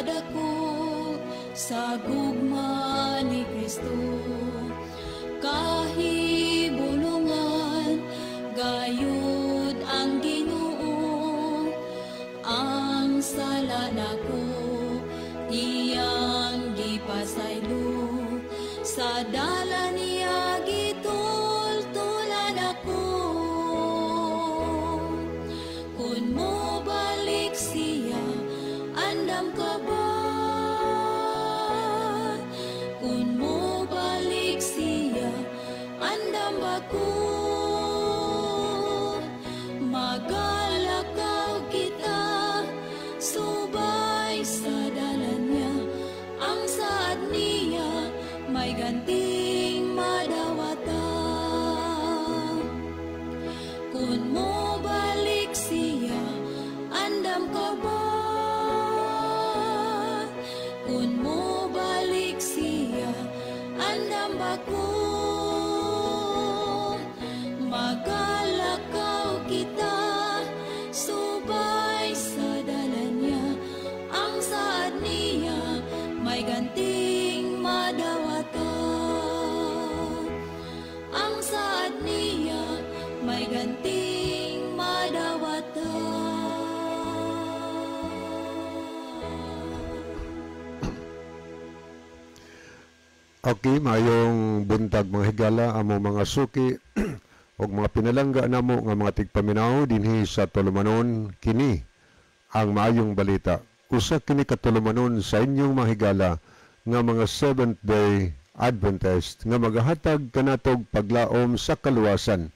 Kadako sa gugma ni Kristo. Kahibulungan gayud ang Ginoo, ang sala nako iyang gipasaylo, sa dalan niya gitultulan ako. Kung mo balik siya, andam ka ba? Kung mo balik siya, andam ba ko? Magalakaw kita subay sa dalan niya, ang saad niya may ganting madawatan. Kung mo balik siya, andam ka ba? Kung mo balik siya, andam ba ko? Magalakaw kita subay sa dalan niya, ang saad niya may ganting madawatan. Ang saad niya may ganting madawatan. Okay, mayong buntag, mga higala, amo mga suki ug mga pinalangga namo nga mga tigpaminaw dinhi sa tulumanon. Kini ang Maayong Balita. Usa kini ka tulumanon sa inyong mga higala nga mga Seventh Day Adventist nga magahatag kanatog paglaom sa kaluwasan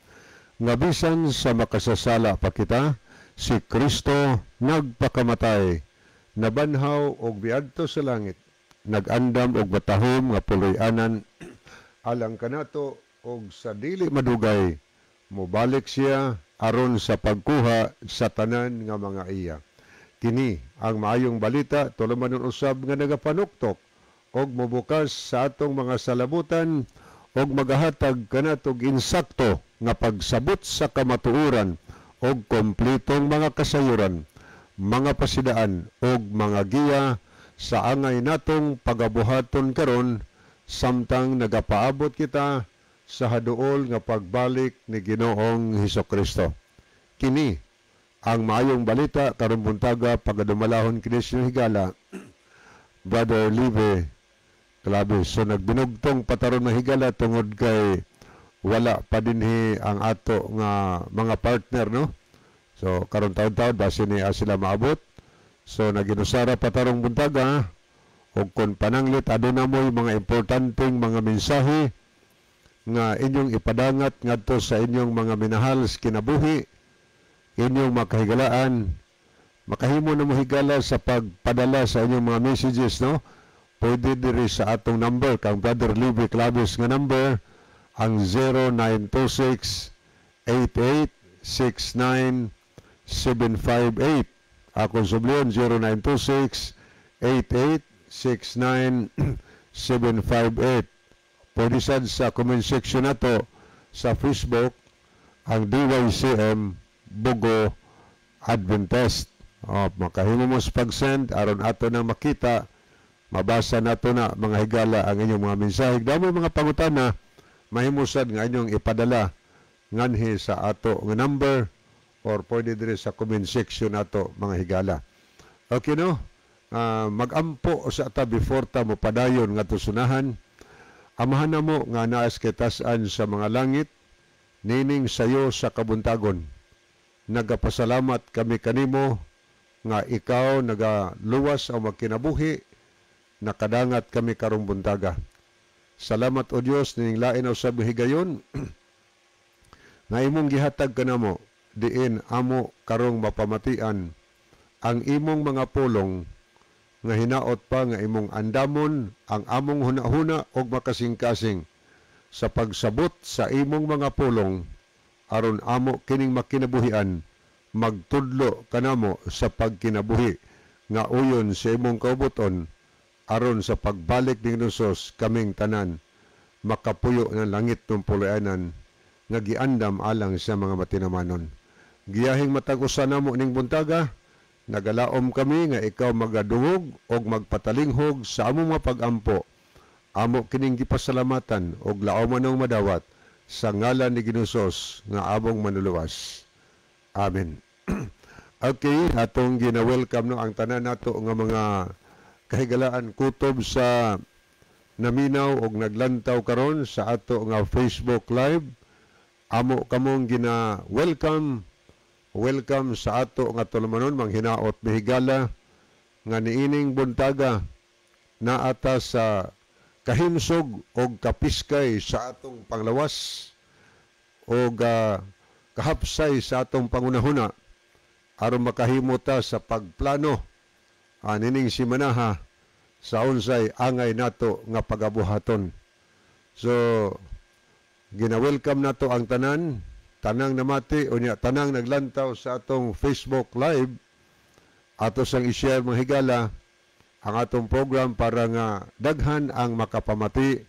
nga bisan sa makasasala pa kita, si Kristo nagpakamatay, nabanhaw og miadto sa langit, nag-andam og matahom nga puloy-anan alang kanato, og sa dili madugay mobalik siya aron sa pagkuha sa tanan nga mga iya. Kini ang Maayong Balita, tulumanon usab nga nagapanuktok og mobukas sa atong mga salabutan og magahatag kanatog insakto nga pagsabot sa kamatuoran og kompletong mga kasayuran, mga pasidaan og mga giya sa angay natong pagabuhaton karon samtang nagapaabot kita sa haduol nga pagbalik ni Ginoong Hesus Kristo. Kini ang Maayong Balita. Karong buntaga pagadumalahon kini sa higala Brother Live Clave. So nagbinugtong pa ta ron, mga higala, tungod kay wala pa dinhi ang ato nga mga partner, no? So karon taon-taon base ni sila maabot. So naginusara pa ta rong buntaga, ug kun pananglit aduna mo'y mga importanteng mga mensahe nga inyong ipadangat ngadto sa inyong mga minahal sa kinabuhi, inyong makahigalaan, makahimo na mo, higala, sa pagpadala sa inyong mga messages, no? Pwede diri sa atong number, kang Brother Libby Claves nga number, ang 0926 88 69 758. Akong subliyon, 0926 88 69 758. Pwede sad sa comment section nato sa Facebook, ang DYCM Bogo Adventist. O, makahimo mo sa pag-send aron ato nang makita, mabasa nato na, mga higala, ang inyong mga mensahe. Damo mga pangutana, mahimo sad nga inyong ipadala nganhi sa ato nga number or pwede diri sa comment section nato, mga higala. Okay, no? Magampo sa ta before ta mo padayon nga sunahan. Amahan namo nga naas kitasan sa mga langit, nining sayo sa kabuntagon. Nagapasalamat kami kanimo nga ikaw nagaluwas ang magkinabuhi, nakadangat kami karong buntaga. Salamat, o Dios, nining lain usab higayon nga imong gihatag kanamo diin amo karong mapamatian ang imong mga pulong nga hinaot pa nga imong andamon ang among hunahuna og makasingkasing sa pagsabot sa imong mga pulong aron amo kining makinabuhian. Magtudlo kanamo sa pagkinabuhi nga uyon sa imong kaubuton aron sa pagbalik ni Hesus kaming tanan makapuyo ng langit ng puloy-anan nga giandam alang sa mga matinamanon. Giyahing matag usa namo ning buntaga. Nagalaom kami nga ikaw magadungog og magpatalinghog sa among mga pagampo. Amo kining gipasalamatan og laoman ang madawat sa ngalan ni Ginoong Hesus nga among Manluluwas. Amen. Okay, atong gina-welcome, no, ang tanan nato nga mga kahigalaan kutob sa naminaw og naglantaw karon sa ato nga Facebook Live. Amo kamong gina-welcome, welcome sa ato nga tulumanon. Manghinaot, mihigala, nga niining buntaga naata sa kahimsog og kapiskay sa atong panglawas og kahapsay sa atong pangunahuna aron makahimo ta sa pagplano nining simanaha sa unsay angay nato nga pagabuhaton. So gina-welcome nato ang tanan, tanang namati unya tanang naglantaw sa atong Facebook Live. Ato sang i-share, mga higala, ang atong program para nga daghan ang makapamati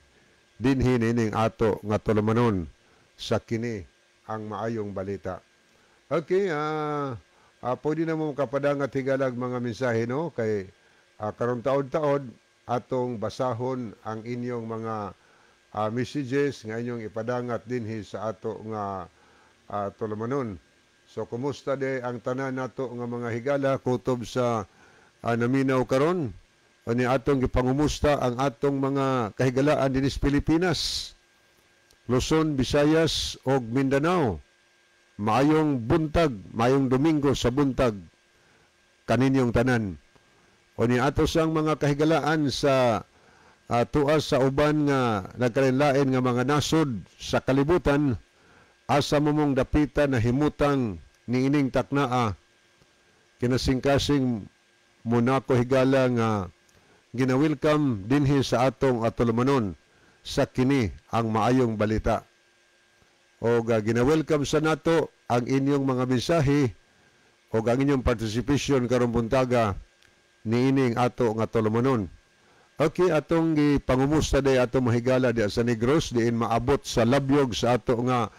dinhi nining ato nga tulumanon sa kini ang maayong balita. Okay, pwede na mo kapadangat, higalag, mga mensahe, no, kay karon taod-taod atong basahon ang inyong mga messages nga inyong ipadangat dinhi sa ato nga tulumanon. So kumusta de ang tanan nato nga mga higala kutob sa naminaw karon? Ani atong gipangumusta ang atong mga kahigalaan dinhi sa Pilipinas, Luzon, Visayas ug Mindanao. Maayong buntag, maayong Domingo sa buntag kaninyong tanan. O ni ato sang mga kahigalaan sa tuas sa uban nga nagkalain nga mga nasod sa kalibutan, asa mo mong dapita na himutang niining taknaa, kinasingkasing Monaco, higala, nga gina-welcome dinhi sa atong atulumanon sa kini ang maayong balita. O gina-welcome sa nato ang inyong mga mensahe o ang inyong participation karong buntaga niining ato nga tulumanon. Okay, atong gipangumusta day atong mahigala diya sa Negros diin maabot sa labyog sa ato nga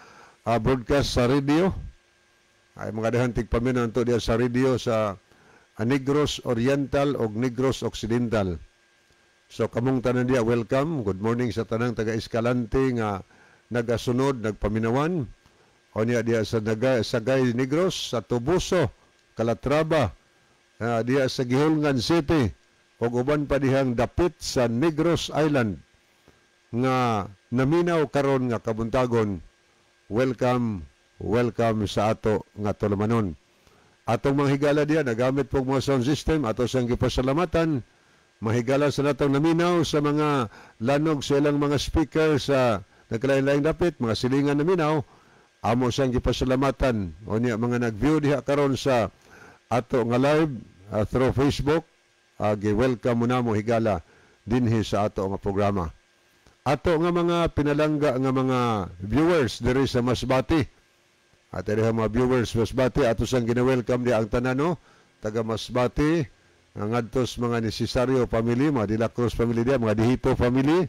broadcast sa radio. Ay mga dahan tigpaminaw to diya sa radio sa Negros Oriental o Negros Occidental. So kamong tanan diya, welcome. Good morning sa tanang taga Escalante nga nagasunod, nagpaminawan. O niya diya sa Naga, Sagay Negros, sa Toboso, Calatrava, diya sa Guihulngan City, ug uban pa dihang dapit sa Negros Island nga naminaw karon nga kabuntagon. Welcome, welcome sa ato nga tulumanon. Atong mga higala diya nagamit pog mga sound system, ato sang gipasalamatan. Mahigala sa natong naminaw sa mga lanog sa ilang mga speaker sa nagkalain-laing dapit, mga silingan naminaw, amo siyang gipasalamatan. O niya mga nag-view diha karon sa ato nga live through Facebook, gi-welcome mo na mo, higala, dinhi sa ato nga programa. Ato nga mga pinalangga nga mga viewers diri sa Masbate. At diri mga viewers Masbate, ato sang gina-welcome di ang tanan, no? Taga Masbate, ang ngadtos mga Necesario family, mga De La Cruz family diya, mga Dihito family.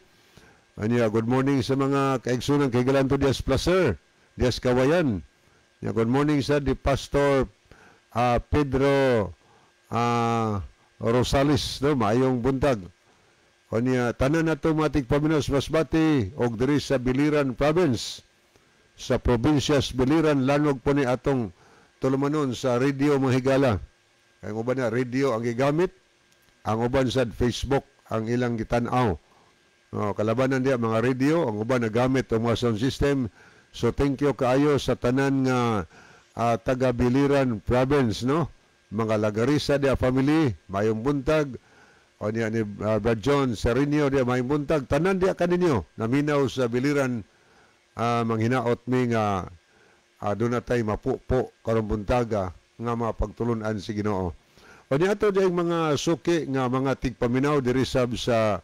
Anya, good morning sa mga kaigsunan kay Galanto Diaz Placer, Diaz Kawayan. Anya, good morning sa di Pastor Pedro Rosales, no, maayong buntag. Onya, tanan nato mga tigpaminaw sa Masbate og diri sa Biliran Province. Sa probinsya sa Biliran lanog po ni atong tulumanon sa radio, mga higala. Ang uban na radio ang gigamit, ang uban sa Facebook ang ilang gitan-aw. Oh, kalabanan diya mga radio, ang uban nagamit ang mga sound system. So thank you kaayo sa tanan nga taga Biliran Province, no? Mga Lagarisa diya family, mayong buntag. O niya ni Brad John Serinio diya, mayong buntag. Tanan diya kaninyo naminaw sa Biliran, manghinaot mi nga doon na tay mapupo karong buntaga nga mga pagtulunan si Ginoo. O niya ato diyang mga suki nga mga tigpaminaw diri sab sa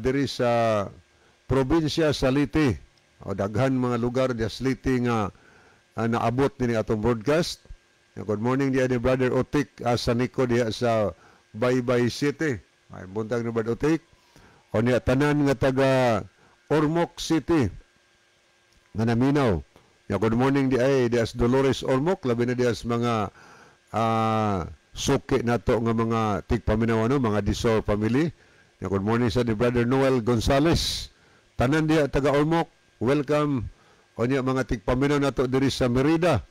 diri sa probinsya sa Leyte. O daghan mga lugar diya sa Leyte nga naabot nini atong broadcast. Good morning diya ni Brother Otik Sanico diya sa Baybay City. Ay buntag ni Brother Otik. O niya tanan nga taga Ormoc City nga naminaw. Ya, good morning di ay dias Dolores Ormoc, labi na dias mga suki nato nga mga tigpaminaw, ano, mga Disor family. Ya, good morning sa ni Brother Noel Gonzales. Tanan diha taga Ormoc, welcome. Unya mga tigpaminaw nato diri sa Merida.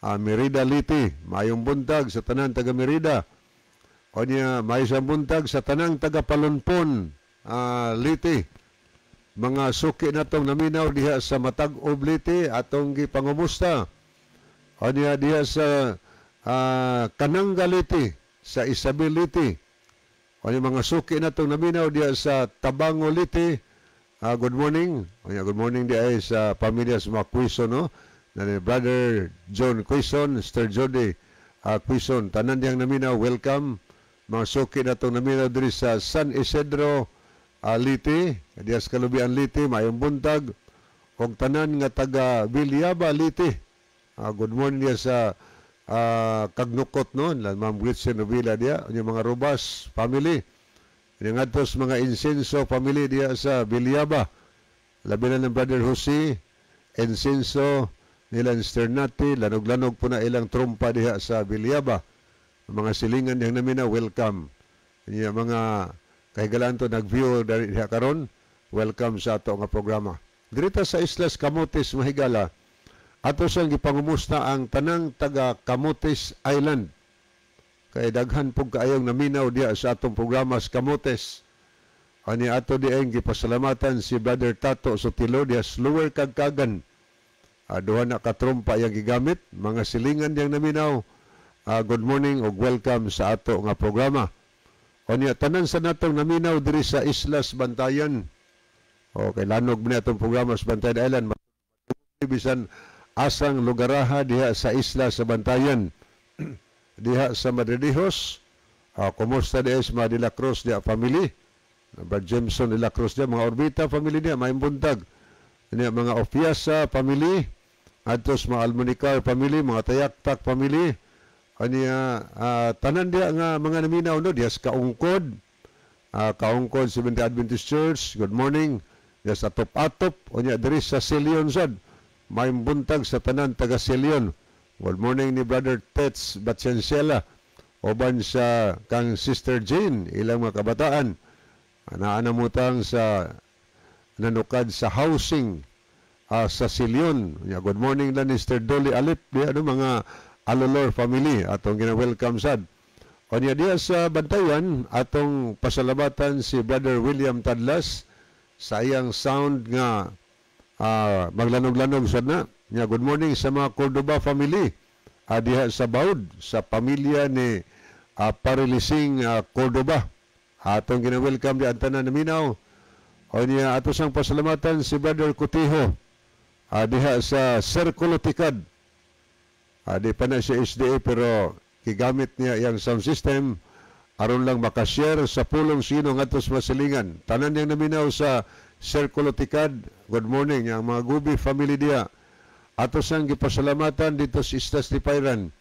Merida Leyte, maayong buntag sa tanan taga Merida. Unya maayong buntag sa tanang taga Palonpon, Leyte. Mga suki natong naminaw diha sa Matag-ob Leyte, atong gipangumusta. Unya diha sa Kananga Leyte, sa Isabel Leyte. Unya mga suki natong naminaw diha sa Tabango Leyte. Good morning. Unya good morning diha ay sa pamilya sa mga Quezon, no? Na ni Brother John Quezon, Sir Jody Quezon. Tanan diyang naminaw, welcome. Mga suki natong naminaw diri sa San Isidro Leyte, diha sa Kalubian Leyte, maayong buntag. Og tanan nga taga Villaba Leyte. Good morning diha sa Kagnukot, no, Ma'am Gretchen Novilla diha, unya mga Rubas family. Unya ngadto sa mga Insenso family diha sa Villaba. Labi na ng Brother Jose Insenso nila Sternati, lanog-lanog po na ilang trumpa diha sa Villaba. Mga silingan diyang namin na welcome. Unya mga kahigalaan to nag-view diha karon, welcome sa ato nga programa. Dirita sa Islas Camotes, mahigala, ato siyang gipangumusta ang tanang taga Camotes Island. Kay daghan pug kaayong naminaw diha sa atong programa sa Camotes. Ani ato dieng gipasalamatan si Brother Tato Sotilo diha sa Lower Kagkagan. Duha na ka trumpa iyang gigamit, mga silingan diyang naminaw. Good morning ug welcome sa ato nga programa. Unya tanan sa natong naminaw diri sa Islas Bantayan. Okay, lanog man atong programa sa Bantayan Island. Bisan asang lugaraha diha sa isla sa Bantayan. Diha sa Madridejos, kumusta diha sa mga De La Cruz diha family. Brad Jameson De La Cruz diha, mga Orbita family diha, maayong buntag. Niya mga Opiasa family, adto sa mga Almonicar family, mga Tayaktak family. Aniya tanan diha nga mga naminaw, no, diha sa Kaungkod. Kaungkod Seventh Adventist Church, good morning. Diha sa Atop-Atop, unya diri sa Silion sad. Maayong buntag sa tanan taga Silion. Good morning ni Brother Tets Batiencela uban sa kang Sister Jane, ilang mga kabataan. Naa namutang sa nanukad sa housing sa Silion. Yeah, good morning lang ni Mr. Dolly Alip, di ano mga Alolor family atong gina-welcome sad. Unya diha sa Bantayan atong pasalamatan si Brother William Tadlas sa iyang sound nga maglanog-lanog sad na. Nya good morning sa mga Cordoba family diha sa Baud, sa pamilya ni Parilising Cordoba. Atong gina-welcome di ang tanan naminaw. Unya ato sang pasalamatan si Brother Cutijo diha sa Circulo Tikad. Di pa na siya SDA pero gigamit niya iyang sound system aron lang makashare sa pulong sino ngadto sa masilingan. Tanan niyang naminaw sa Circulo Tikad, good morning ang mga Gubi family diha. Ato sang gipasalamatan dito sa Islas Lipayran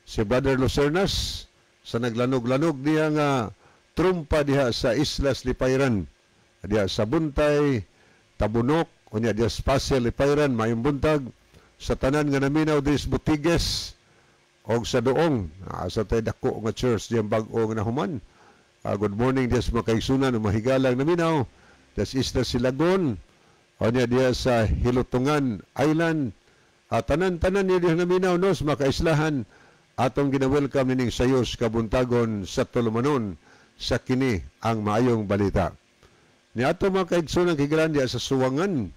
si Brother Lucernas sa naglanog-lanog niya nga trumpa diha sa Islas Lipayran. Diha sa Buntay, Tabunok, unya diha sa Pasel Lipayran, maayong buntag sa tanan nga naminaw diri sa Butiges og sa Doong, sa tay dako nga church diyan bag-o nga nahuman. Good morning diha sa mga kaigsunan ug mahigalang naminaw diha sa Isla Silagon, unya diha sa Hilutungan Island. Tanan-tanan niya diha naminaw, no, sa mga kaislahan atong gina-welcome nining sayos kabuntagon sa tulumanon sa kini ang maayong balita. Ni ato mga kaigsunan kahigalaan diha sa Suwangan,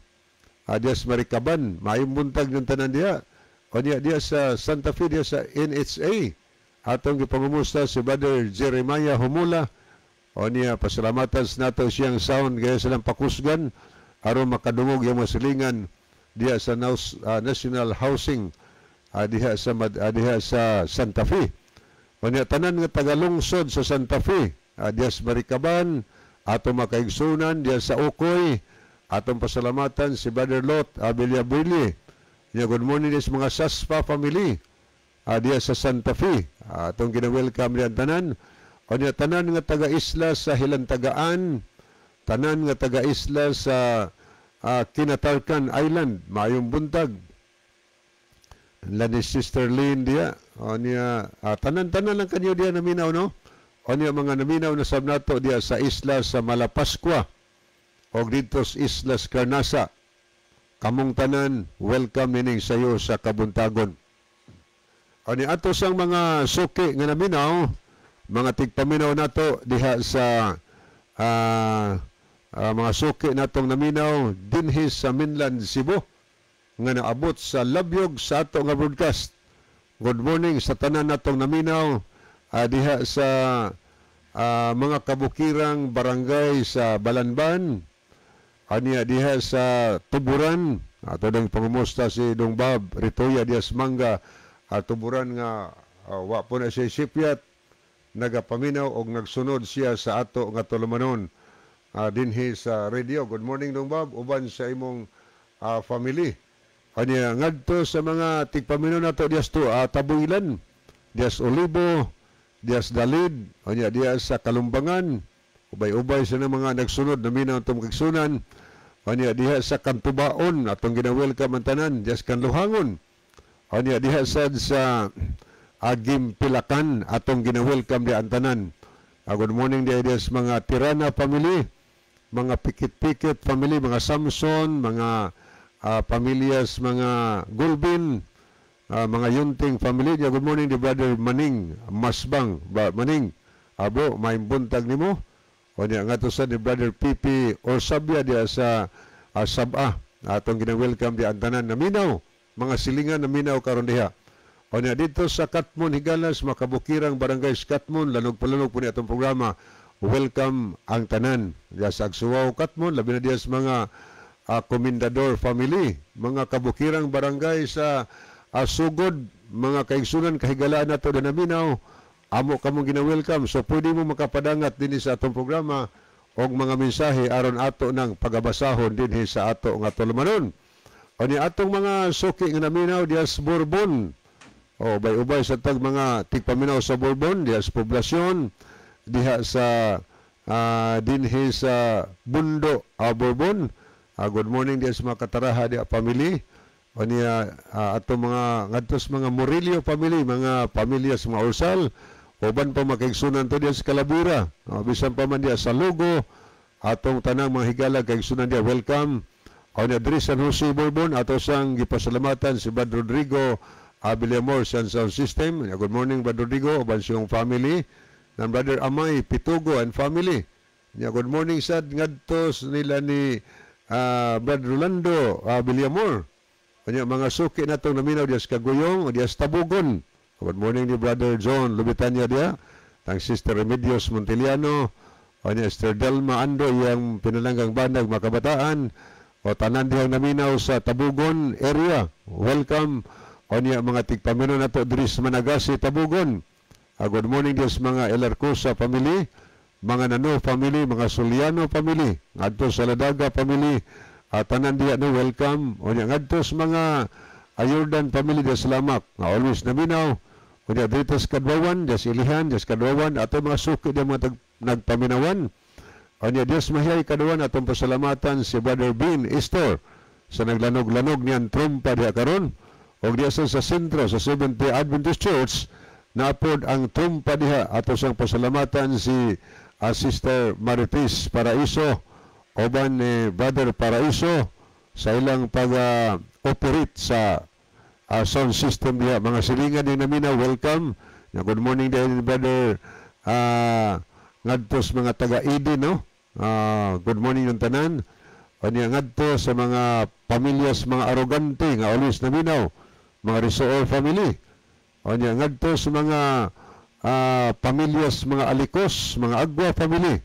diha sa Marikaban, maayong buntag ng tanan diha. O diha, diha sa Santa Fe, diha sa NHA, atong gipangumusta si Brother Jeremiah Humula. O niya, pasalamatan sa nato siyang sound gaya silang pakusgan aron makadungog yung mga silingan diha sa National Housing diha sa Santa Fe. O niya, tanan nga tagalungsod sa Santa Fe, diha sa Marikaban, atong makaigsunan diha sa Ukoy, atong pasalamatan si Brother Lot Abeliabili. Niya, good morning sa mga Saspa family diha sa Santa Fe. Atong gina-welcome diha tanan. O niya, tanan nga taga-isla sa Hilantagaan, tanan nga taga-isla sa Kinatarkan Island, maayong buntag. La ni Sister Lynn diya. O niya, tanan-tanan lang kanyo diya naminaw, no? O niya mga naminaw na sab nato diya sa isla sa Malapascua o dito sa Islas Carnasa. Kamong tanan, welcome nining sayo sa kabuntagon. O ni ato sang mga suki nga naminaw, mga tigpaminaw nato diha sa mga suki natong naminaw dinhi sa mainland Cebu nga naabot sa labyog sa ato nga broadcast. Good morning sa tanan natong naminaw diha sa mga kabukirang barangay sa Balanban, aniya diha sa Tuburan. Ato dong pangumusta si Dong Bob Ritoya Diaz Mangga, Tuburan nga wa po na siya sipyat, nagapaminaw og nagsunod siya sa ato nga tulumanon dinhi sa radio. Good morning, Dong Bob, uban sa imong family. Aniya ngadto sa mga tigpaminaw nato dias to Tabuilan, dias Olibo, dias Dalid, aniya dias sa Kalumbangan, ubay-ubay sa mga nagsunod naminaw atong kigsunan. Aniya diha sa Kantubaon, atong gina-welcome ang tanan, dias Kanluhangon. Aniya diha sad sa Agim Pilakan, atong gina-welcome diha ang tanan. Good morning diha dias mga Tirana family, mga Pikit-Pikit family, mga Samson, mga pamilyas, mga Gulbin, mga Yunting family. Yeah, good morning di Brother Maning Masbang. Ba, Maning, abo, maayong buntag nimo. O niya nga to sa ni Brother Pipi Orsabia diya sa Sabah. Atong gina-welcome di ang tanan naminaw, mga silingan naminaw karon diha. O niya dito sa Katmon Higalas, makabukirang barangay sa Katmon, lanog palanog po ni atong programa. Welcome ang tanan. Diya sa Agsuwaw Katmon, labi na diya sa mga Comendador family, mga kabukirang barangay sa Sugod, mga kaigsunan kahigalaan nato na naminaw, amo kamong gina-welcome. So pwede mo makapadangat dinhi sa atong programa og mga mensahe aron ato ng pagabasahon dinhi sa ato nga tulumanon. O ni atong mga suki nga naminaw diya sa Bourbon. O ubay-ubay sa tag mga tigpaminaw sa Bourbon, diya sa poblasyon, diha sa dinhi sa Bundo, Bourbon. Good morning diya sa mga Kataraha diya family. O niya atong mga ngadto sa mga Murillo family, mga pamilya sa mga Ursal, uban pa makaigsunan to diya sa Kalabura. Bisan pa man diya sa Lugo, atong tanang mga higala kaigsunan diya, welcome. O niya diri San Jose Bourbon, ato sang gipasalamatan si Brad Rodrigo Abilamor sa sound system. Good morning, Brad Rodrigo, uban siyang family. Nan Brother Amay Pitugo and family. Nya good morning sad ngadto nila ni Brad Rolando Villamor. Kanya mga suki natong naminaw diya sa Kaguyong o diya sa Tabugon. Good morning ni Brother John Lubitanya diya. Tang Sister Remedios Montiliano. O niya Sister Delma Ando, iyang pinalanggang bandag makabataan. O tanan dihang naminaw sa Tabugon area. Welcome. O niya mga tigpaminaw nato diri sa Managasi, Tabugon. Good morning diya sa mga Elarcosa family, mga Nano family, mga Soliano family, ngadto sa Ladaga family, at tanan diya no, welcome. O niya ngadto sa mga Ayordan family diya sa Lamak, nga always naminaw. O niya dito sa Kadwawan, diya sa Ilihan, diya sa Kadwawan, ato mga suki diya mga nagpaminawan. O niya Dios mahihay Kadwawan, atong pasalamatan si Brother Bean Istor sa naglanog-lanog niyan trumpa diya karon. O diya sa sentro sa Seventh-day Adventist Church, napod ang trumpa diha, ato sang pasalamatan si Sister Marites Paraiso uban ni Brother Paraiso sa ilang pag-operate sa sound system diha. Mga silingan ni namina, welcome. Na good morning din, Brother ngadto sa mga taga-ID, no? Good morning ng tanan. O niya ngadto sa mga pamilyas mga arogante nga always naminaw, mga Risoor family. O niya ngadto sa mga pamilyas mga Alikos, mga Agwa family.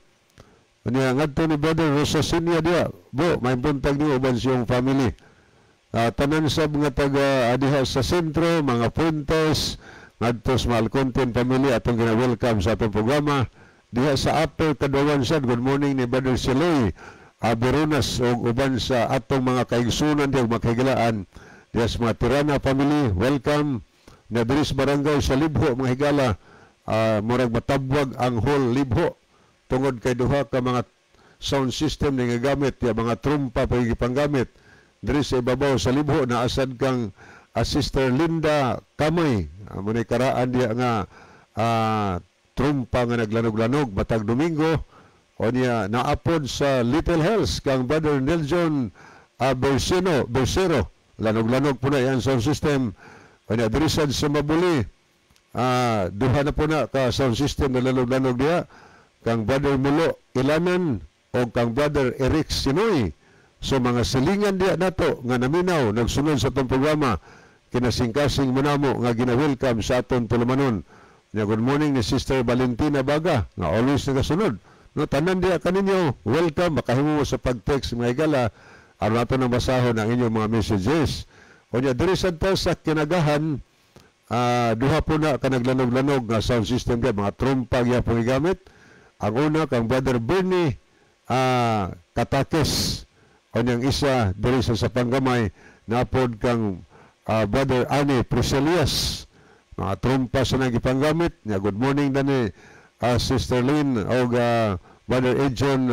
O niya ngadto ni Brother Rosa Sinia diya. Bo, may buntag niyo uban siyang family. Tanan sa mga taga diha sa sentro, mga Fuentes, ngadto sa mga Alcontin family, atong gina-welcome sa atong programa. Diha sa Upper Kadawan sad, good morning ni Brother Siloy Aberonas ug uban sa atong mga kaigsunan diha makahigalaan. Diha sa mga Tirana family, welcome. Na diri sa barangay sa Libho, mga higala, murag matabwag ang whole Libho tungod kay duha ka mga sound system ni nga gamit, ya mga trumpa pa gipanggamit diri sa ibabaw sa Libho, naasad kang Sister Linda Kamoy. Amo ni karaan diya nga trumpa nga naglanog-lanog matag Domingo. O niya naapod sa Little Hills kang Brother Nelson Bersino, Bersero. Lanog-lanog po na yan sound system. O niya diri sad sa Mabuli, duha na po na ka sound system na lanog-lanog diya kang Brother Mulo Ilanan o kang Brother Eric Sinoy. So mga silingan diya nato nga naminaw, nagsunod sa atong programa, kinasingkasing mo namo nga gina-welcome sa atong tulumanon. Nya good morning ni Sister Valentina Baga nga always nagasunod. No, tanan diya kaninyo, welcome. Makahimo mo sa pag-text, mga higala, aron ato nang basahon ang inyong mga messages. O nya diri sad ta sa Kinagahan, duha po na ka naglanog-lanog nga sound system diya, mga trumpa gyapon gigamit. Ang una kang Brother Bernie Katakes. O niyang isa diri sa Sapanggamay napod kang Brother Ani Priscilias. Mga trumpa sa nang gipanggamit. Nya good morning dani Sister Lynn og Brother Edjon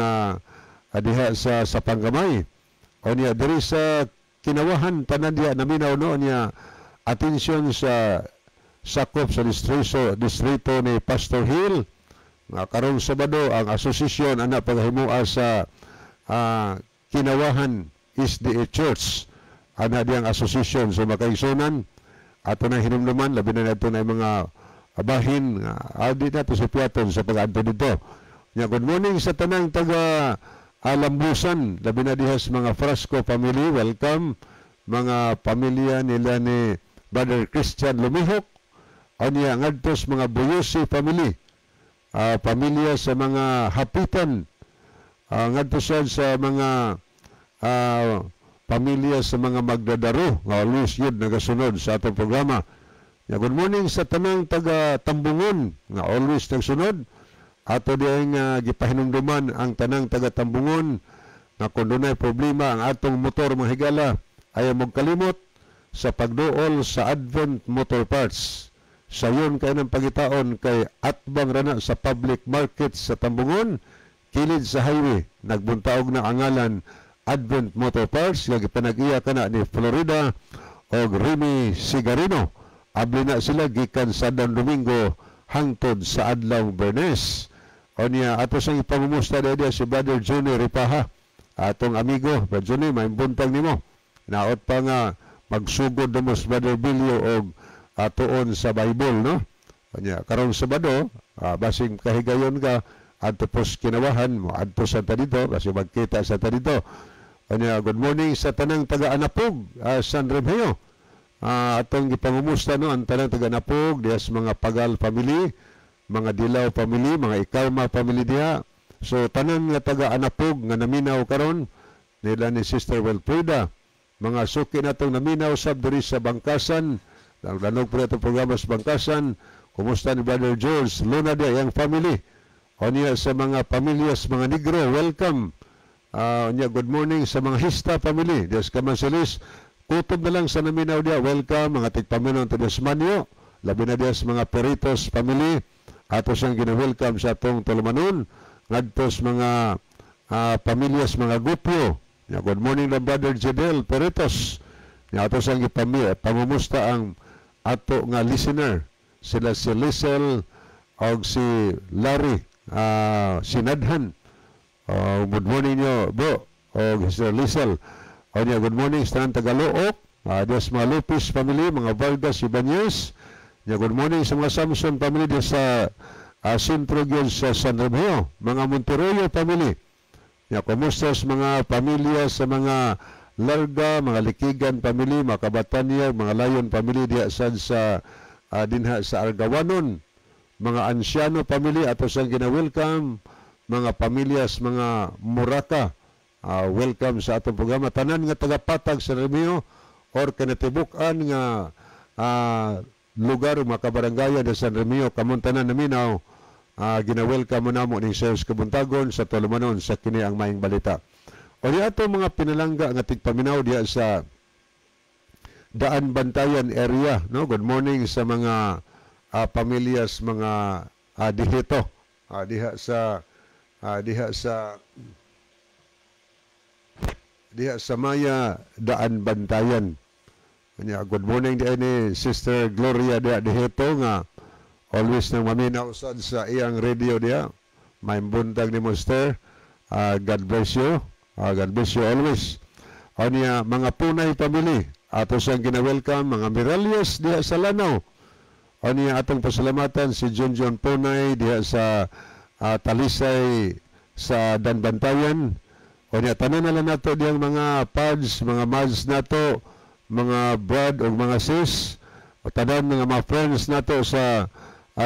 diha sa Sapanggamay. O niya diri sa Kinawahan, tanan diha naminaw, no. Niya atensyon sa sakop sa distrito ni Pastor Hill nga karong Sabado ang asosasyon ana pagahimoa sa Kinawahan SDA Church, ana diyang association. So makaigsunan, ato na hinumduman, labi na nato na mga bahin nga adi nato sa piaton sa pag-adto dito. Nya good morning sa tanang taga Alambusan, labi na diha sa mga Frasco family, welcome. Mga pamilya nila ni Brother Christian Lumihok. Anya ngadto sa mga Buyusi family, pamilya sa mga Hapitan, ngadto sad sa mga pamilya sa mga Magdadaro nga always yun nagasunod sa atong programa. Ya, good morning sa tanang taga Tambungon nga always nagsunod. Ato diyang gipahinumduman ang tanang taga Tambungon nga kung dunay problema ang atong motor, mga higala, ayaw kalimot sa pagduol sa Advent Motor Parts. Sayon kay ng pagitaon kay atbang rana sa public market sa Tambungon, kilid sa highway, nagbuntaog na ang ngalan Advent Motor Parts nga gipanag-iya kana ni Florida og Remy Sigarino. Abli na sila gikan sa Adlaw Domingo hangtod sa Adlaw Bernes. O niya, ato sang ipangumusta diya si Brother Johnny Ripaha, atong amigo. Brother Johnny, may buntag nimo. Naot pa nga magsugod mo sa Brother Bilyo og atuon sa Bible, no? O niya, karong Sabado, basing kahigayon ka, adto pos Kinawahan mo, adto sa ta dito, basing magkita sa ta dito. O niya, good morning sa tanang taga-Anapog, San Remigio. Atong gipangumusta, no, ang tanang taga-Anapog, diya sa mga Pagal family, mga Dilaw family, mga Ikalma family diha. So tanan nga taga-Anapog nga naminaw karon nila ni Sister Wilfrida. Mga suki natong naminaw sab diri sa Bangkasan. Lanog po itong programa sa Bangkasan. Kumusta ni Brother George Luna diha, yang family. O niya sa mga pamilya sa mga Negro, welcome. Niya good morning sa mga Hista family diha sa Kamansilis. Kutob na lang sa naminaw diha, welcome mga tigpaminaw sa Manyo. Labi na diha sa mga Peritos family. Ato siyang gina-welcome sa atong tulumanon ngadto sa mga pamilya sa mga Gupyo. Ya, good morning na Brother Jedel Peritos. Ya, ato siyang pangumusta ang ato nga listener. Sila si Lisel og si Larry Sinadhan. Good morning nyo, bro. Og Sir Lisel. O niya, good morning sa tanang Tagalook. Diya sa mga Lopez family, mga Vargas Ibanez. Ya, good morning sa mga Samson family diya sa sentro gyud sa San Remigio, mga Monteroyo family. Ya, kumusta sa mga pamilya sa mga Larga, mga Likigan family, mga Kabatanya, mga Layon family diya sad sa dinha sa Argawanon, mga Anciano family ato sang gina-welcome, mga pamilya sa mga Muraka, welcome sa atong programa. Tanan nga taga-Patag sa Remigio or kinatibuk-an nga lugar, mga kabarangaya sa San Remigio, kamong tanan naminaw, gina-welcome mo namo ning sa kabuntagon sa tulumanon sa kini ang Maayong Balita. O di ato mga pinalangga nga tigpaminaw diha sa Daan Bantayan area, no? Good morning sa mga pamilyas mga dihito, diha sa Maya Daan Bantayan. Nya, good morning di ni Sister Gloria diha Diheto nga always nang maminaw sad sa iyang radio diha. Maayong buntag ni Sister. God bless you. God bless you always. Anya, mga Punay family, ato siyang gina-welcome, mga Miralles diha sa Lanao. Anya, atong pasalamatan si John John Punay diha sa Talisay sa Danbantayan. Anya, tanan na lang nato diyang mga pads, mga mads nato, mga brad o mga sis, o tanan mga friends nato sa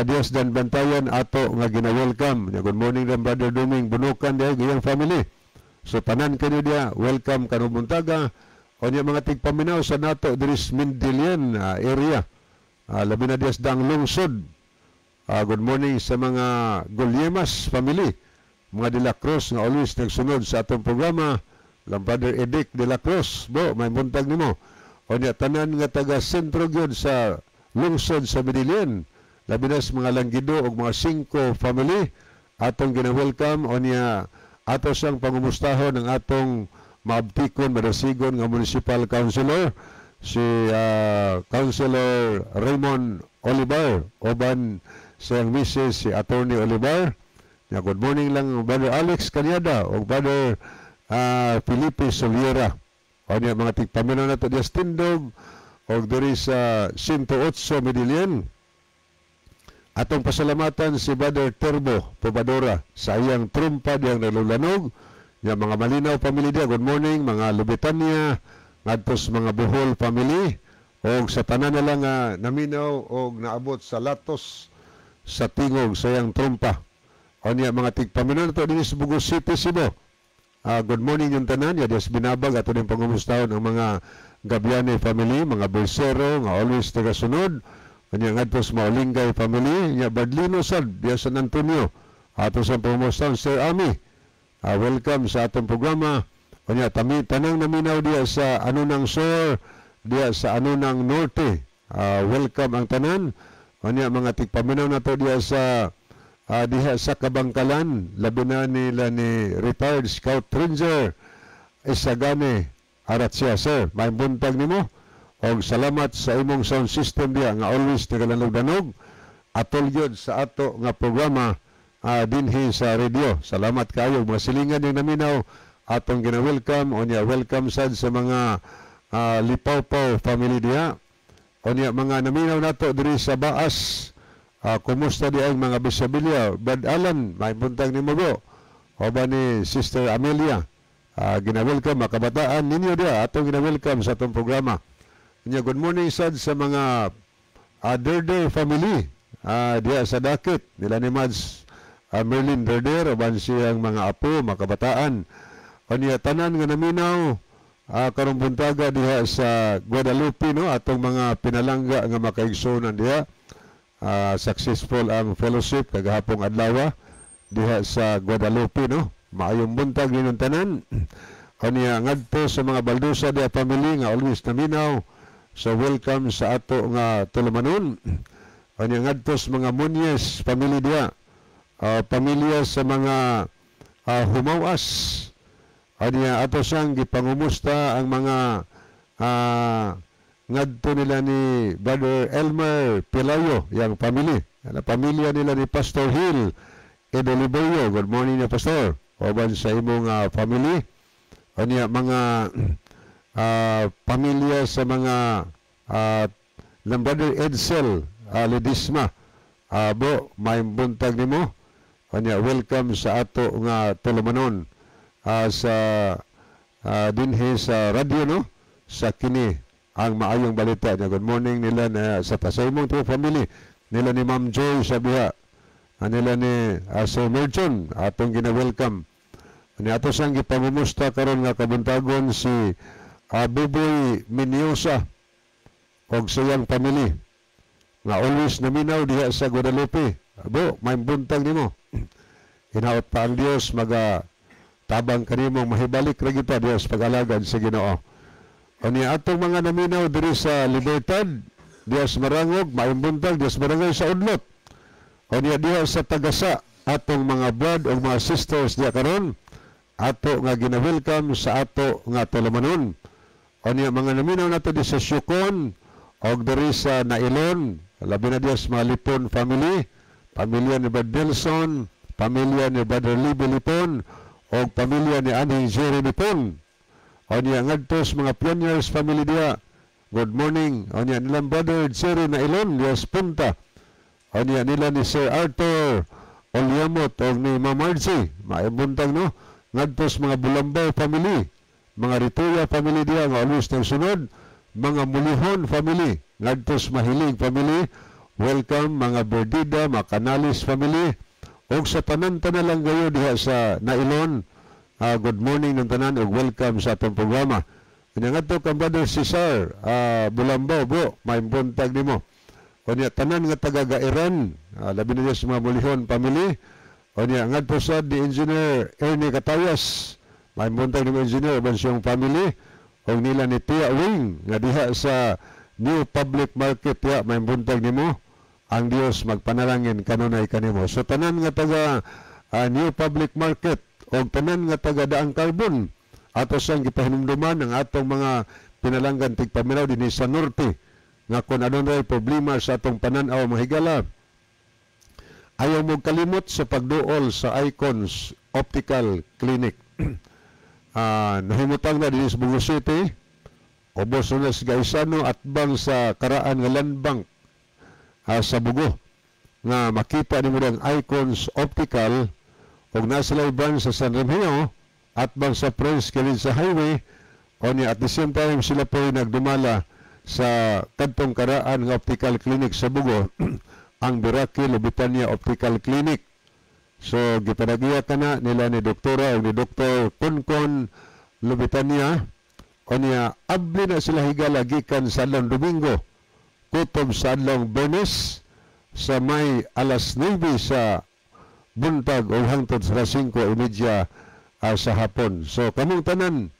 Dios Danbantayan, ato nga gina-welcome. Good morning din, Brother Duming Bunukan diha iyang family. So tanan kanyo diya, welcome karong buntaga. Unya, mga tigpaminaw sa nato diri sa Mindilian area. Labi na diya sa Dang Lungsod. Good morning sa mga Gulyemas family. Mga De La Cruz nga always nagsunod sa atong programa. Lang Brother Edic De La Cruz. Bo, maayong buntag nimo. Unya, tanan nga taga sentro gyud sa lungsod sa Medellin. Labi na sa mga Langgido ug mga Cinco family atong gina-welcome. Unya, ato siyang pangumustahon ng atong maabtikon, madasigon nga municipal councilor, si Councilor Raymond Olivar uban siyang Mrs. si Attorney Olivar. Ya, good morning lang, Brother Alex Canyada o Brother Felipe Soliera. Unya, mga tigpaminaw nato diya sa Tindog o diri sa 108 Medellin. Atong pasalamatan si Brother Turbo Pobadora sa iyang trumpa diyang nalulanog. Ya, mga Malinaw family diya, good morning, mga Lubitania, ngadto sa mga Bohol family, og sa tanan na lang nga naminaw og naabot sa latos sa tingog sa iyang trumpa. Unya, mga tigpaminaw nato dinhi sa Bogo City, Cebu. Good morning yung tanan, ya dias binabag, ato din pangumustahon ang mga Gabiane family, mga Bersero nga always tagasunod. Kanya ngadto sa Maulingay family, nya Badlino sad diya San Antonio. Ato sa pangumustahon Sir Ami. Welcome sa atong programa. Kanya tami tanang naminaw diya sa Anunang Sur, diya sa Anunang Norte. Welcome ang tanan. Kanya, mga tigpaminaw nato diya sa diha sa Kabangkalan, labi na nila ni retired Scout Ranger Isagane Aratsia. Sir, maayong buntag nimo. Og salamat sa imong sound system diya nga always nagalanog-danog atol gyud sa ato nga programa dinhi sa radio. Salamat kayo. Mga silingan yung naminaw, atong gina-welcome. Unya, welcome sad sa mga Lipawpaw family diha. Unya, mga naminaw nato diri sa Baas. Kumusta di ang mga Bisabilia? Brad Alan, maayong buntag nimo, bro. Uban ni Sister Amelia. Gina-welcome mga kabataan ninyo diha, atong gina-welcome sa atong programa. Unya, good morning sad sa mga Derder family diha sa Dakit nila ni Mads Merlin Derder uban siyang mga apo, mga kabataan. Unya, tanan nga naminaw karong buntaga diha sa Guadalupe, no, atong mga pinalangga nga makaigsuonan diha. Successful ang fellowship kagahapong adlaw diha sa Guadalupe, no. Maayong buntag ninyong tanan. Unya, ngadto sa mga Baldusa diha family nga always naminaw. So welcome sa ato nga tulumanon. Unya, ngadto sa mga Munyes family diha. Pamilya sa mga Humawas. Unya, ato siyang gipangumusta ang mga ngadto nila ni Brother Elmer Pelayo, yang family. Ana, pamilya nila ni Pastor Hill Edoliboyo. Good morning na, Pastor. Uban sa imong family. Unya, mga pamilya sa mga ng Brother Edsel Ledisma. Bo, maayong buntag nimo. Unya, welcome sa ato nga tulumanon sa dinhi sa radyo, no, sa kini ang Maayong Balita niya. Good morning nila na sa tasaymong to family nila ni Ma'am Joy Sabiha, nila ni Sir Merchon, atong gina-welcome. Ni ato sang gipangumusta karon nga kabuntagon si Buboy Miniosa og sa iyang family nga always naminaw diha sa Guadalupe. Abo, maayong buntag nimo. Hinaot pa ang Dios maga tabang kanimo, mahibalik ra kita Dios pag-alagad sa Ginoo. Unya, atong mga naminaw diri sa Libertad, diha sa Marangog, maayong buntag diha sa Barangay sa Udlot. Unya, diha sa Tagasa, atong mga brad o mga sisters diha karon, ato nga gina-welcome sa ato nga tulumanon. Unya mga naminaw nato di sa Siocon og diri sa Nailon, labi na diya sa mga Lipon family, pamilya ni Brad Nelson, pamilya ni Brother Libby Lipon, og pamilya ni Anhing Jerry Lipon. Unya ngadto sa mga Pioneers family diya. Good morning. Unya nilang Brother Jerry Nailon diya sa Punta. Unya nila ni Sir Arthur Olyamot og ni Ma'am Margie. Maayong buntag, no? Ngadto sa mga Bulambaw family, mga Rituya family diya nga always nagsunod, mga Mulihon family, ngadto sa Mahilig family, welcome mga Berdida, mga Canalis family, og sa tanan-tanan lang gayo diha sa Nailon, good morning ng tanan ug welcome sa atong programa. Unya ngadto kang Brother Cesar Bulambaw, bro, maayong buntag nimo. Unya tanan nga taga Gairan, labi na sa mga Mulihon family. Unya ngadto sa di Engineer Ernie Katayas. Maayong buntag nimo, Engineer, uban siyang family og nila ni Tia Wing nga diha sa New Public Market diha, maayong buntag nimo. Ang Dios magpanalangin kanunay kanimo. So tanan nga taga New Public Market og tanan nga taga Daang Carbon, ato siyang gipahinumduman ang atong mga pinalanggan tigpaminaw dinhi sa norte nga kung adunay problema sa atong pananaw, mga higala, ayaw mo kalimot sa pagduol sa Icons Optical Clinic. Nahimutang na dinhi sa Bogo City, ubos na sa Gaisano at bang sa karaan nga Land Bank sa Bogo nga makita nimo ang Icons Optical, ug nasa branch sa San Remigio at bang sa Prince sa Highway. Onya at the same time sila po ay nagdumala sa kadtong karaan nga optical clinic sa Bogo, ang Biraki Lubitania Optical Clinic. So gipanagiya kana nila ni Doktora o ni Dr. Kunkon Lubitania. Onya abli na sila, higala, gikan sa adlong Domingo kutob sa adlong Biyernes sa may alas 9 sa buntag o hangtod sa 5:30 sa hapon. So kamong tanan,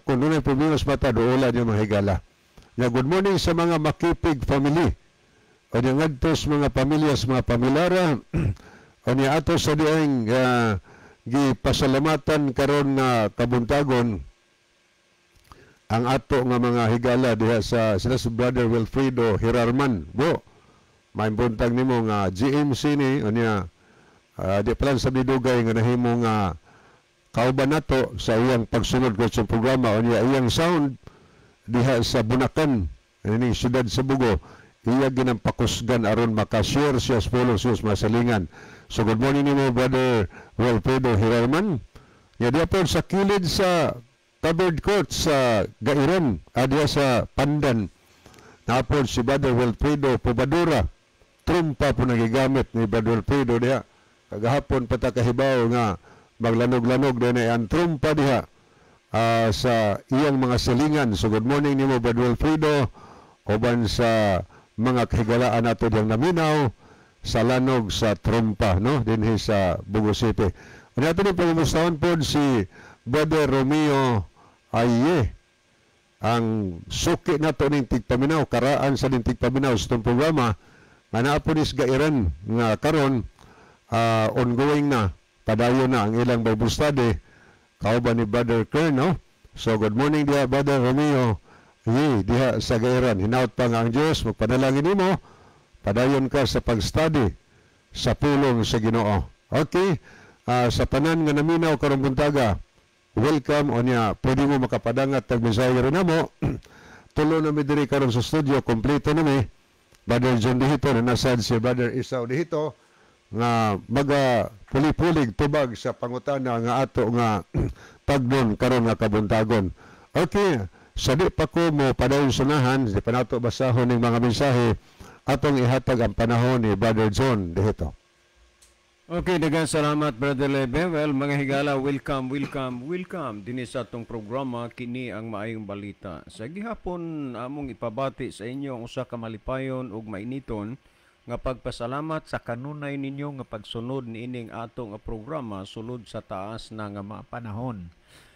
kung dunay problema sa mata, duola niyo, mga higala. Ya, good morning sa mga Makipig family. O ngadto sa mga pamilya sa mga pamilara. O niya ato sa dieng gipasalamatan karon nga kabuntagon ang ato nga mga higala diha sa sila si Brother Wilfredo Hirarman. Bro, maayong buntag nimo nga GMC ni. Unya di pa lang sa dugay nga nahimo nga kauban nato sa iyang pagsunod ko sa programa. Unya iyang sound diha sa Bunakan ining siyudad sa Bogo iya ginampakusgan aron makashare siya sa pulong sa masalingan. So good morning nimo, Brother Wilfredo Hirarman. Ya, diha po sa kilid sa covered court sa Gairan, diha sa Pandan, napod si Brother Wilfredo Pobadura. Trumpa po nagigamit ni Brother Wilfredo diha. Kagahapon pa ta kahibaw nga maglanog-lanog din ang trumpa diha sa iyang mga silingan. So good morning nimo, Brother Wilfredo, uban sa mga kahigalaan nato diyang naminaw sa lanog sa trumpa, no, dinhi sa Bogo City. Ano ato ni pangumustahon po si Brother Romeo Aye, ang suki nato ning tigpaminaw, karaan sa ning tigpaminaw sa itong programa nga naa po ni sa Gairan nga karon ongoing na, padayon na ang ilang Bible study kauban ni Brother Kern, no? So good morning diha, Brother Romeo Aye, diha sa Gairan. Hinaut pa nga ang Diyos magpanalangin nimo, padayon ka sa pag-study sa pulong sa Ginoo. Okay, sa tanan nga naminaw karong buntaga, welcome. Onya pwede mo makapadangat tag mensahe rin namo. Tulo na mi diri karon sa studio, kompleto na mi. Brother John Dihito na nasad si Brother Isaw Dihito nga maga puli-pulig tubag sa pangutana nga ato nga tagnon karon nga kabuntagon. Okay, sa di pa ko mo padayon sunahan, di pa nato basahon ning mga mensahe, atong ihatag ang panahon ni Brother John Dihito. Okay, daghang salamat, Brother Lebe. Well, mga higala, welcome, welcome, welcome dinhi sa atong programa, kini ang Maayong Balita. Sa gihapon among ipabati sa inyo ang usa ka malipayon ug mainiton nga pagpasalamat sa kanunay ninyo nga pagsunod niining ato nga programa sulod sa taas na nga mga panahon.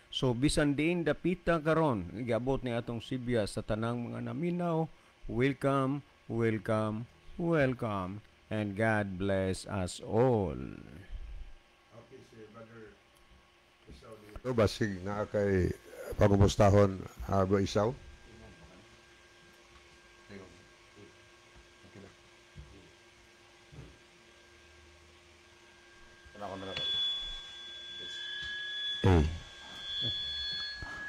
So bisan diin dapita karon, giabot ni atong sibya sa tanang mga naminaw, welcome, welcome, welcome, and God bless us all. Okay, si Brother Isaw dito, basig naa kay pangumustahon, Bro Isaw. Okay.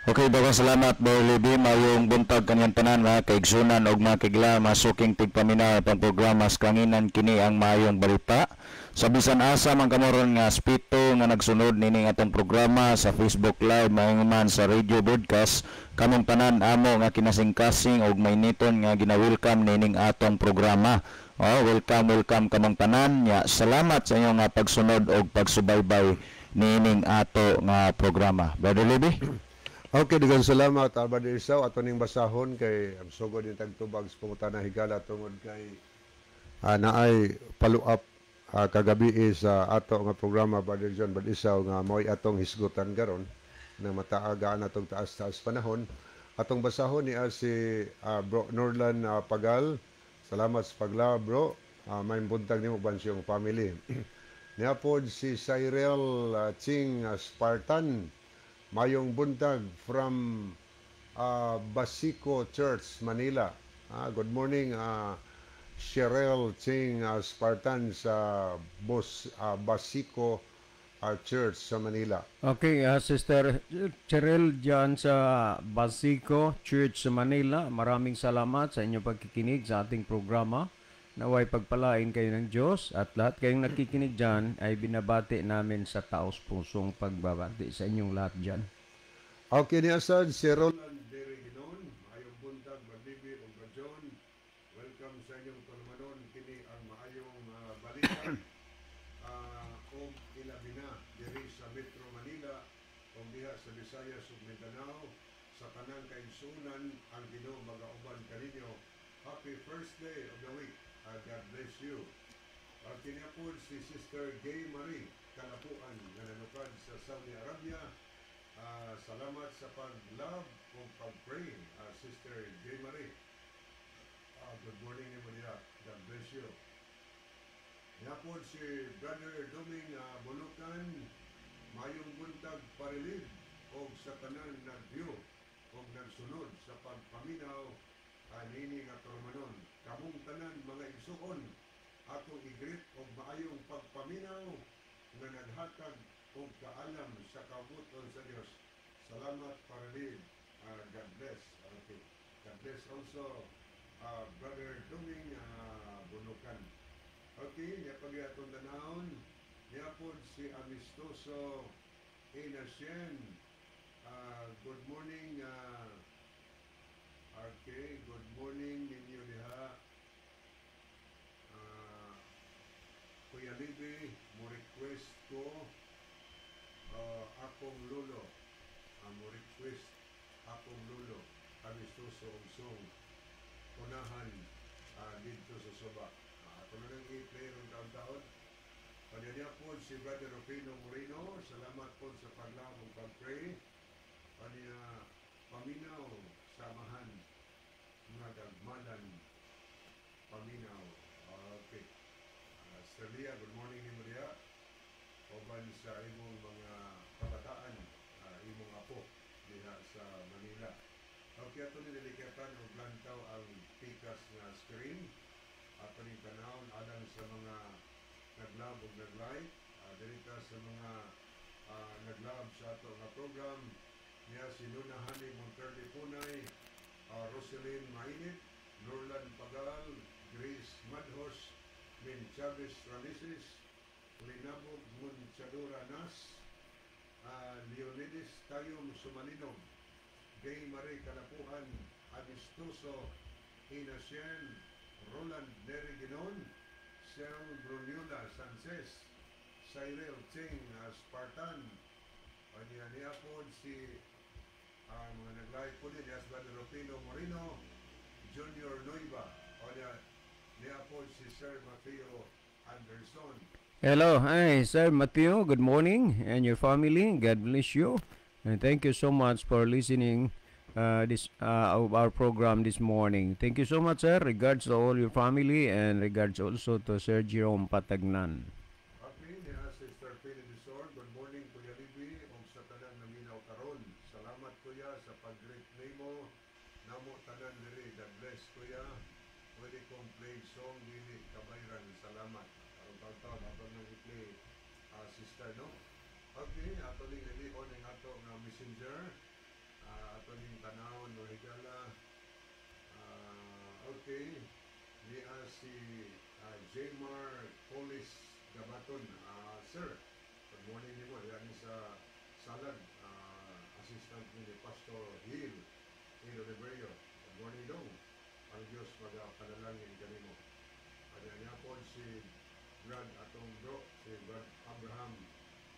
Okay, daghang salamat, Bro Libby. Mayong buntag kaniyang tanan, mga kaigsunan og mga kigla, masuking tigpaminaw pang programa sa Kalanginan, kini ang Maayong Balita. Sa bisan asa man kamoron nga aspeto nga nagsunod nining atong programa sa Facebook Live, maayong man sa radio broadcast, kamong tanan amo nga kinasingkasing og mainiton nga gina-welcome nining atong programa. Oh, welcome, welcome kamong tanan. Ya, salamat sa inyong nga pagsunod og pagsubaybay nining ato nga programa. Brother Libby? Okay, daghang salamat, Brother Isaw. Ato ning basahon kay ang sugod ni tagtubag sa pangutana, higala, tungod kay naay follow up kagabi sa ato nga programa, Brother John, Brother Isaw, nga mao'y atong hisgutan karon na mataagaan atong taas-taas panahon. Atong basahon ni si Bro Norlan Pagal. Salamat sa pagla, bro. May buntag nimo uban siyang family. Niya pod si Cyril Ching Spartan. Mayong buntag from Basico Church, Manila. Good morning, Cheryl Ching Spartan sa Basico Church sa Manila. Okay, Sister Cheryl dyan sa Basico Church sa Manila, maraming salamat sa inyong pagkikinig sa ating programa. Naway pagpalain kayo ng Diyos at lahat kayong nakikinig dyan ay binabati namin sa taos-pusong pagbabati sa inyong lahat dyan. Okay, niya sad si Roland Deriginon. Maayong buntag, Barlibi o John. Welcome sa inyong tulumanon. Kini ang Maayong Balita. Og ilabi na diri sa Metro Manila o diha sa Visayas ug Mindanao, sa tanang kaigsunan, ang Ginoo magauban kaninyo. Happy first day of the week. God bless you. Kini po si Sister Gay Marie Kalapuan nga nanukad sa Saudi Arabia. Salamat sa pag-love o pag-pray, Sister Gay Marie. Good morning nimo diha. God bless you. Yapon si Brother Doming Bulukan, mayong buntag parilid og sa tanan nag-view og nagsunod sa pagpaminaw anini nga tulumanon. Kamong tanan mga igsuon, atong i-greet og maayong pagpaminaw nga naghatag og kaalam sa kabubut-on sa Dios. Salamat, parilid. God bless. Okay. God bless also, Brother Doming Bulukan. Okay, niya pag atong tanawon, niya po si Amistoso Inasien. Good morning. Okay, good morning ninyo diha. Kuya Libby, mo request ko akong lolo. Mo request akong lolo, Amistoso, og song unahan dito sa Suba. Ako na lang i-play ron taon-taon. Panyanya po si Brother Rufino Moreno, salamat po sa paglaom ug pag-pray. Panya paminaw samahan nga gagmanan paminaw. Okay. Sir Lia, good morning nimo diha. Uban sa imong mga kabataan, imong apo diha sa Manila. Okay, ato ni delikatan og lantaw ang pikas nga screen. Ato ning tanawon alang sa mga nag-love ug nag-like, diri ta sa mga nag-love sa ato nga program niya si Luna Hani Monterle Punay, Roselyn Mainit, Norlan Pagal, Grace Madhos, Min Chavez Ramises, Linabog Munchadura Nas, Leonides Tayom Sumalinog, Gay Marie Kalapuan, Amistoso Inasien, Roland Neri Ginon, Sel Bruniola Sanchez, Cyril Ching Spartan, Paniya niya po si mga nag-like po din, yes, Brother Rufino Moreno, Junior Noiva, o niya, niya po si Sir Mateo Anderson. Hello, hi Sir Mateo, good morning and your family. God bless you. And thank you so much for listening this of our program this morning. Thank you so much, sir. Regards to all your family and regards also to Sir Jerome Patagnan. Okay, niya Sister Philip Desor, good morning, Kuya Libby, og sa tanang naminaw karon. Salamat, kuya, sa pag-greet nimo. Namo tanan diri. God bless, kuya. Pwede kong play song dili kabayran. Salamat. Aron taon-taon ato nang i-play, sister, no? Okay, ato ning lilion ang ato nga messenger. Ato ning tanawon, no, higala. Okay. Niya si Jmar Polis Gabaton. Sir, good morning nimo. Yan sa Salag, assistant ni Pastor Hill Hill Oliverio. Good morning dong. Ang Diyos magapanalangin kanimo. Kanya niya po si Brad, atong bro, si Brad Abraham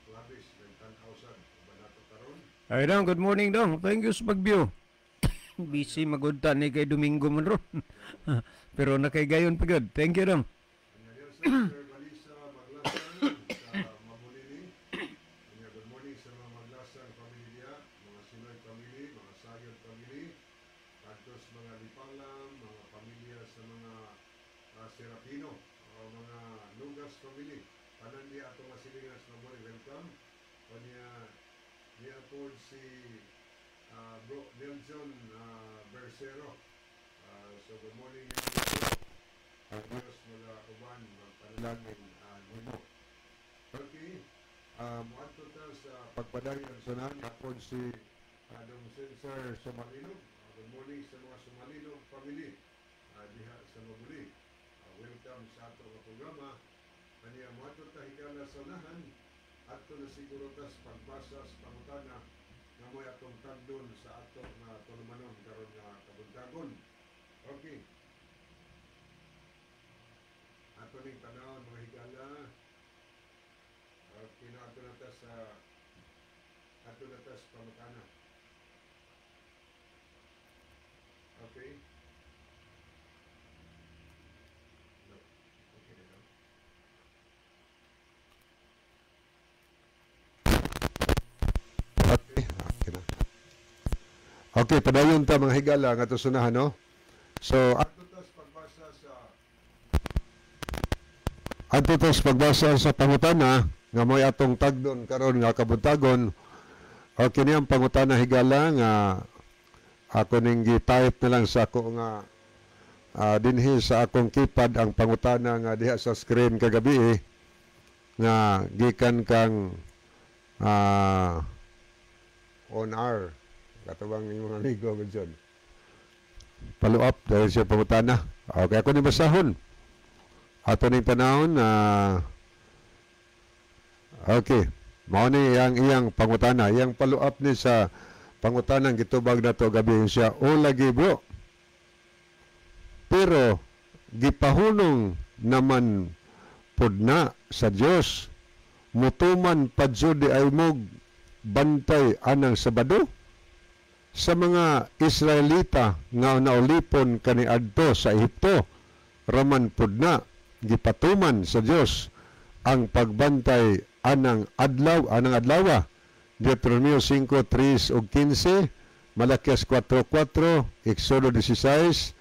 Clavis, nagtan-aw sad uban nato karon. Ay dong, good morning dong. Thank you sa pag-view. Busy magudta ni kay Domingo man ron. Pero nakaygayon pa gud. Thank you dong. Kanya niya sa Sir Balisa Maglasan sa Mabulili. Kanya good morning sa mga Maglasan family diya, mga Sinoy family, mga Sayod family, kadtos mga Lipalam, mga pamilya sa mga Serapino, o mga Lugas family. Tanan diya atong masilingan sa Mabuli, welcome. Kanya niya po si Bro Nelson Bersero. So good morning niyo. Ang Diyos mga uban magpanalangin nimo. Okay. Muadto ta sa pagpadayon sa nani ako si Dong Cesar Sumalilog. Good morning sa mga Sumalilog family diha sa Mabuli. Welcome sa ato nga programa. Kaniya muadto ta, higala, sa unahan. Adto na siguro ta sa pagbasa sa pangutana nga mo'y atong tagdon sa ato nga tulumanon karon nga kabuntagon. Okay. Ato ning tanawon, mga higala. Okay na, ato na ta sa pangutana. Okay. No. Okay na, no? Okay na. Okay, padayon ta, mga higala, nga sunahan, no? So, adto ta sa pagbasa sa pangutana nga mo'y atong tagdon karon nga kabuntagon. Okay ni ang pangutana, higala, nga ako ning gi-type na lang sa ako nga dinhi sa akong keypad ang pangutana nga diha sa screen kagabi eh, nga gikan kang on air katawang imong amigo gud John. Follow up dahil siya pangutana. Okay, ako ni basahon. Ato ning panahon na okay. Mao ni iyang iyang pangutana, iyang follow up ni sa pangutanang gitubag nato gabi siya. O lagi, bro. Pero gipahunong naman pud na sa Dios, mutuman pa jud ay mog bantay anang Sabado sa mga Israelita nga naulipon kaniadto sa Ehipto raman pud na gipatuman sa Dios ang pagbantay anang adlaw, anang adlawa. Deuteronomio 5:3 ug 15, Malakias 4:4, Exodo 16.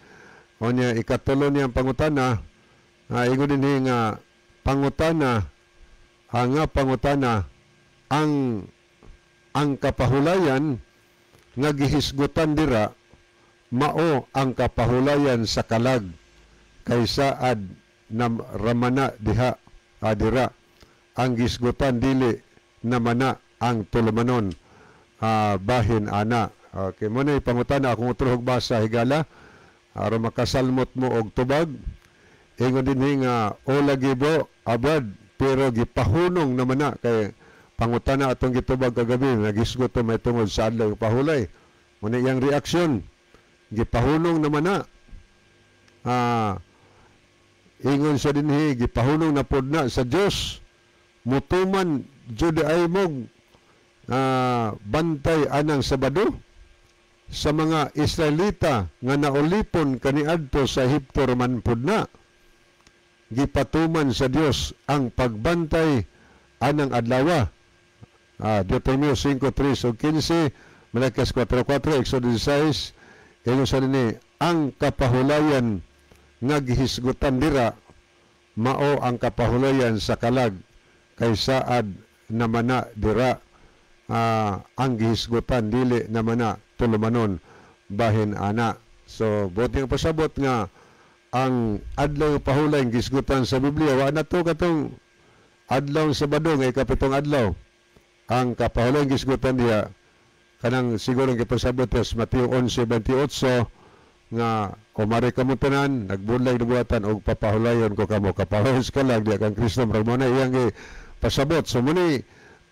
Onya ikatulo niyang pangutana, ingon dinhi nga pangutana, ang nga pangutana ang kapahulayan nga gihisgutan dira mao ang kapahulayan sa kalag kay saad na ramana diha dira ang gisgutan, dili namana ang tulumanon bahin ana. Okay, mo na pangutana akong utrohog basa, higala, aron makasalmot mo og tubag. Ingon dinhi nga o lagi bro abad, pero gipahunong naman na kay pangutana atong gitubag kagabi nagisgot to may tungod sa adlaw pahulay. Mo na iyang reaksyon, gipahunong naman na. Ingon siya dinhi, gipahunong na pod na sa Dios, mutuman jud ay mog bantay anang Sabado sa mga Israelita nga naulipon kaniadto sa Ehipto raman pod na gipatuman sa Dios ang pagbantay anang adlawa. Deuteronomio 5:3 ug 15, Malakias 4:4, Exodo 16. Ingon sa nini, ang kapahulayan nga gihisgutan dira mao ang kapahulayan sa kalag kay saad namana dira. ang gihisgutan, dili naman na tulumanon bahin ana. So buot nga pasabot nga ang adlaw pahulay gisgutan sa Biblia wa na to katong adlaw Sabado nga ikapitong adlaw. Ang kapahulay gisgutan diha kanang siguro gipasabot sa Mateo 11:28 nga kumari kamo tanan nagbudlay buhatan og papahulayon ko kamo, kapahulayon ka lang diha kang Kristo, murag mo na iyang pasabot. So muni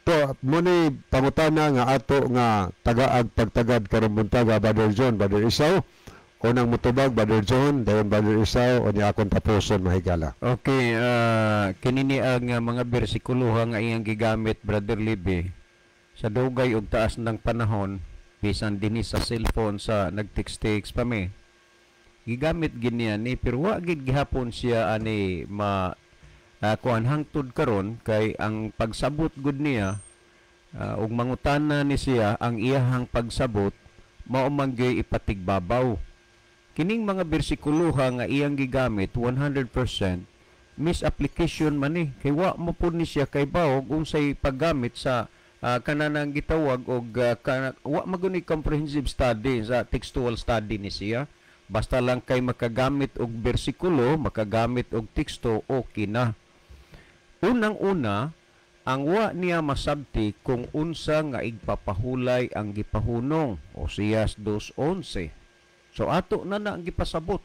to muni pangutana nga ato nga tagaag pagtagad karong buntaga, Brother John, Brother Isaw. Unang mutubag Brother John, dayon Brother Isaw, unya akong tapuson, mahigala. Okay, kini ni ang mga bersikulo nga iyang gigamit, Brother Libby, sa dugay og taas ng panahon, bisan dinhi sa cellphone sa nag-text-text pa mi. Gigamit gid niya ni, pero wa gid gihapon siya ani ma kuan hangtod karon, kay ang pagsabot gud niya ug mangutana ni siya, ang iyahang pagsabot mao man gyud ipatigbabaw. Kining mga bersikuloha nga iyang gigamit 100% misapplication man ni, kay wa mo pud ni siya kay bawog unsay paggamit sa kananang gitawag og wa man gud comprehensive study sa textual study ni siya. Basta lang kay makagamit og bersikulo, makagamit og teksto, okay na. Unang-una, ang wa niya masabti kung unsa nga igpapahulay ang gipahunong, Oseas 2:11. So ato na na ang gipasabot.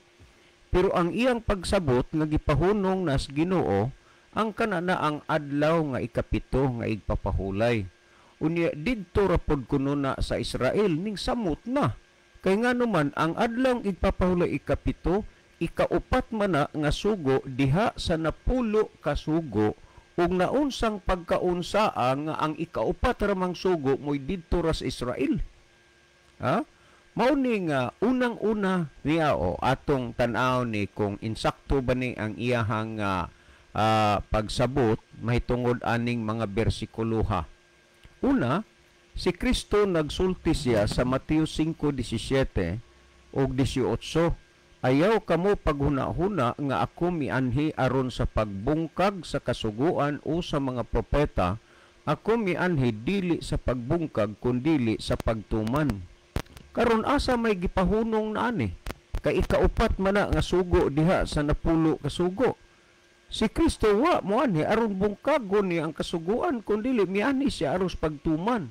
Pero ang iyang pagsabot nga gipahunong nas Ginoo, ang kanana ang adlaw nga ikapito nga igpapahulay. Unya didto ra pod kuno na sa Israel ning samot na. Kay ngano man ang adlaw igpapahulay ikapito, ikaupat man na nga sugo diha sa 10 ka sugo, ug naunsang pagkaunsaa nga ang ikaupat ramang sugo mo'y didto ra sa Israel. Ha? Mao ni nga unang-una niya o atong tan-aw ni kung insakto ba ni ang iyahang pagsabot mahitungod aning mga bersikuloha. Una, si Kristo nagsulti siya sa Mateo 5:17 ug 18. Ayaw kamo paghuna-huna nga ako mianhi aron sa pagbungkag sa kasuguan o sa mga propeta. Ako mianhi dili sa pagbungkag kundili sa pagtuman. Karon asa may gipahunong na ani? Kay ikaupat man na nga sugo diha sa 10 ka sugo. Si Kristo wa moanhi aron bungkagon niya ang kasuguan kundili mianhi siya aron sa pagtuman.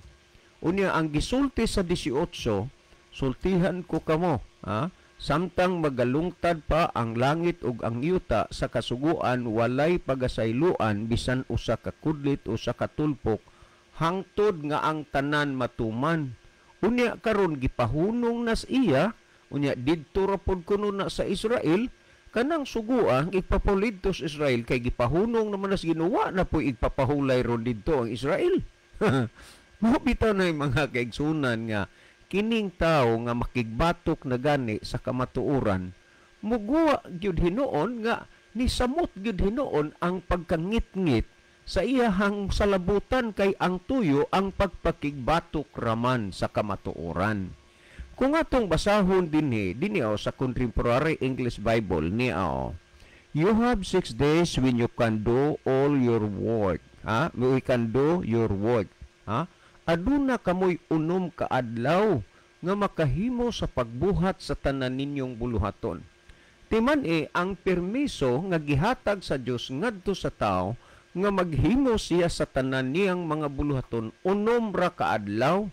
Unya ang gisulti sa 18, sultihan ko kamo, ha? Samtang magalungtad pa ang langit ug ang yuta sa kasuguan, walay pagasayloan bisan usa ka kudlit usa ka tulpok hangtod nga ang tanan matuman. Unya karon gipahunong nas iya, unya didto ra pod kuno na sa Israel kanang suguan igpapulidto sa Israel, kay gipahunong naman nas Ginoo na po igpapahulay ron didto ang Israel. Mao bitaw na yung mga kaigsunan nga kining tao nga makigbatok na gani sa kamatuoran, muguwa gyud hinuon nga nisamot gyud hinuon ang pagkangitngit sa iyahang salabutan, kay ang tuyo ang pagpakigbatok raman sa kamatuoran. Kung atong basahon dinhi, dinhi o sa Contemporary English Bible niya o, you have 6 days when you can do all your work. Ha? We can do your work. Ha? Aduna kamoy 6 ka adlaw nga makahimo sa pagbuhat sa tanan ninyong buluhaton. Timan ang permiso nga gihatag sa Dios ngadto sa tao nga maghimo siya sa tanan niyang mga buluhaton 6 ra ka adlaw.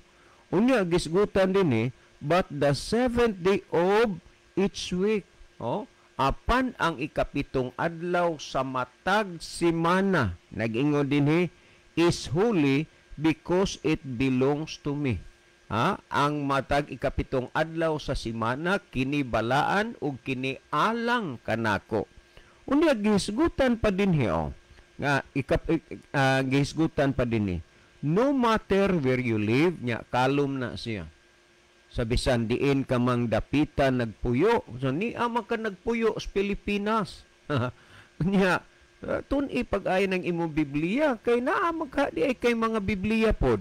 Unya gisgutan dinhi, but the 7th day of each week, oh, apan ang 7 adlaw sa matag semana, nag-ingon dinhi, is holy because it belongs to me. Ha? Ang matag 7 adlaw sa semana kini balaan ug kini alang kanako. Unya gihisgutan pa dinhi, oh, nga gihisgutan pa dinhi, no matter where you live, nya kalom na siya. Sa bisan diin ka mang dapitan nagpuyo. So niya man ka nagpuyo sa Pilipinas. Nya tun-i pag-ay ng imong Biblia kay naa man ka di ay kay mga Biblia pod.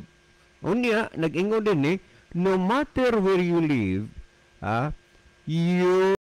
Unya nag-ingon din no matter where you live, you